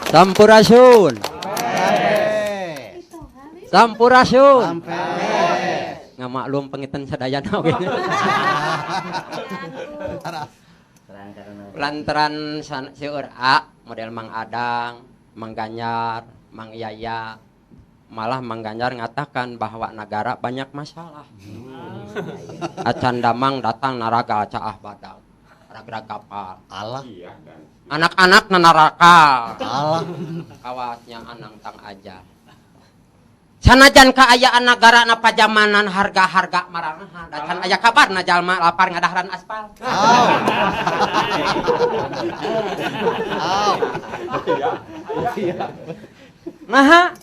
Sampurasun. Sampurasun. Ngamaklum pengiten sadayana oge. Lantaran seueur A model Mang Adang, Mang Ganjar, Mang Yaya, malah Mang Ganjar ngatakan bahwa negara banyak masalah. Acan damang datang naraga caah badag, ragrag kapal. Allah. Anak-anak narakal. Allah. Kawasnya anang tang aja. Sanajan kaayaan negara na pajamanan harga-harga marangahan, da can aya kabarna jalma lapar ngadaharan aspal. Au. Naha?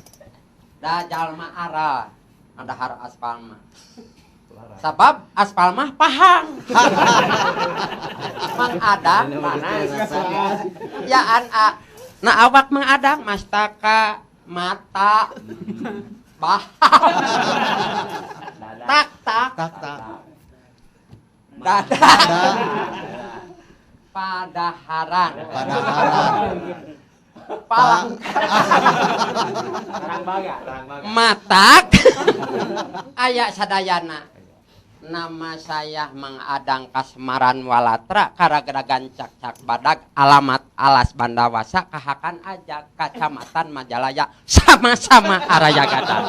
Da jalma ara ngadahar aspal mah. Sabab aspal mah pahang. Mang Adang panas. Ya an a. Na awak Mang Adang mastaka mata bahang. Tak tak. Tak tak. Dada. Padaharan. Padaharan. Palang. Matak. Aya sadayana. Nama saya Mang Adang Kasmaran Walatra Karageragan Cakcak Badag alamat Alas Bandawasa Kahakan Aja Kacamatan Majalaya sama-sama Araya Gadang.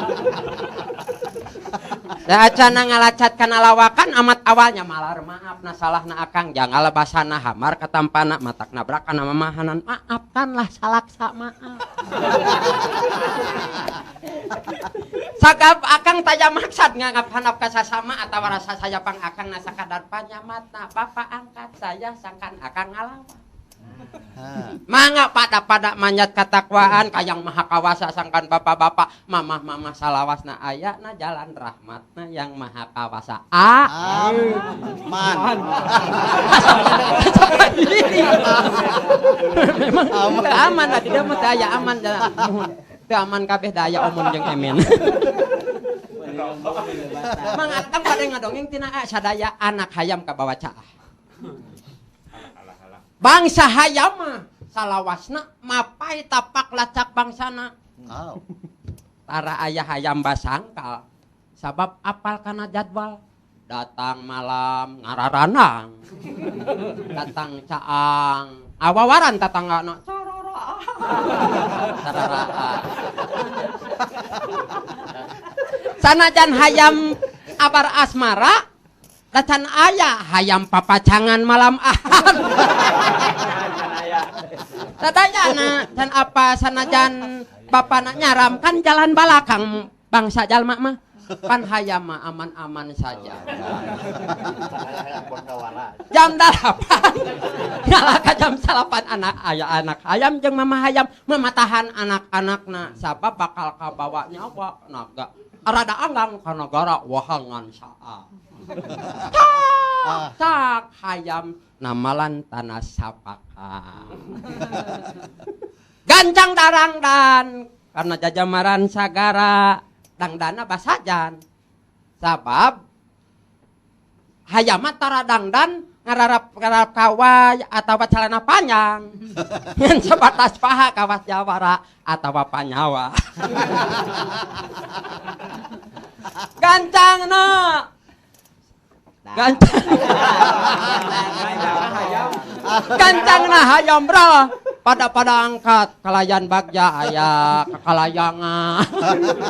Da acana ngalacat kana lawakan amat awalnya malar maaf na salahna akang jangan lebasana hamar katampana matak nabrak kana mamahanan maafkanlah salaksa maaf. Sagap akang taya maksad nganggap hanap kasasama atawa rasa saya pang akang na sakadar panyamatna bapak angkat saya sangkan akang ngalawan. Mangga pada-pada manjat katakwaan kayang maha kawasa sangkan bapak-bapak mamah-mamah salawasna aya na jalan rahmatna yang maha kawasa. A Aman. Memang aman lah tidak mah aya aman teu aman kabeh da aya omun jeung emen. Mang Atang pada ngadongeng tina sadaya anak hayam kabawa caah. Bangsa hayam mah salawasna mapai tapak lacak bangsana. Tara aya hayam basangkal sabab apal kana jadwal. Datang malam ngararanang. Datang caang awawaran tatanggana. Cararaan. Sanajan hayam abar asmara dacan aya hayam papacangan malam ahad. Sadayana can apa sanajan bapana nyaram kan jalan balakang bangsa jalma mah pan hayam mah aman-aman saja. Jam 8 ngalaka jam 8 anak aya anak hayam jeung mama hayam mematahan anak-anakna sabab bakal kabawa nyawa naga rada anggang kana gara wahangan saa. Tak tak hayam namalan tanah sapaka. Gancang darang dan karena jajamaran sagara dangdana basajan. Sabab hayam tara dangdan ngararap kawai atawa celana panjang. Ngan sebatas paha kawas jawara atawa panyawa. Gancang na. Gancang. Gancang na hayam bra. Pada angkat kalayan bagja aya kakalayangan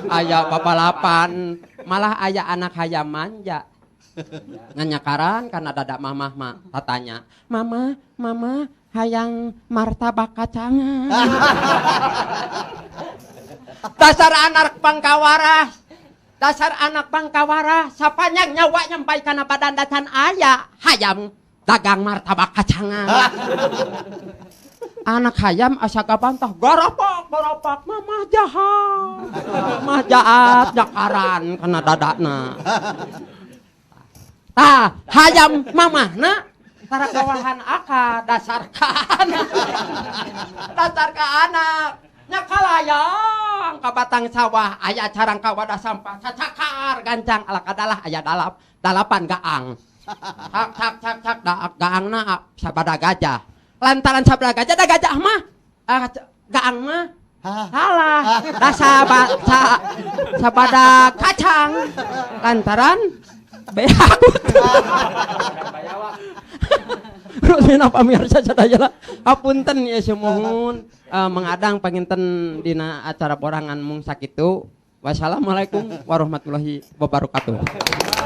aya babalapan malah aya anak hayam manja. Nganyakaran karena dadak mamah mah tatanya mama mama hayang martabak kacangan. Dasar anak pangkawara, dasar anak pangkawara sapanjang nyawa nyampai kana badan dacan aya hayam dagang martabak kacangan. Anak hayam asa gabantah goropak goropak mamah jahat mamah jahat jakaran kana dadakna. Tah hayam mamahna tara kawahan aka dasar ka anak. Dasar ka anak nya kalayang ka batang sawah aya carang ka wadah sampah cacakar gancang ala kadalah aya dalap dalapan gaang. Tak tak tak tak gaangna sabada gajah. Lantaran sabada gajah da gajah mah Gaang mah Hah. halah rasa sa, sabada kacang lantaran beak. Rusmina pamirsa sadaya, apunten ya, sumuhun mengadang panginten dina acara borangan mung sakitu. Wassalamualaikum warahmatullahi wabarakatuh.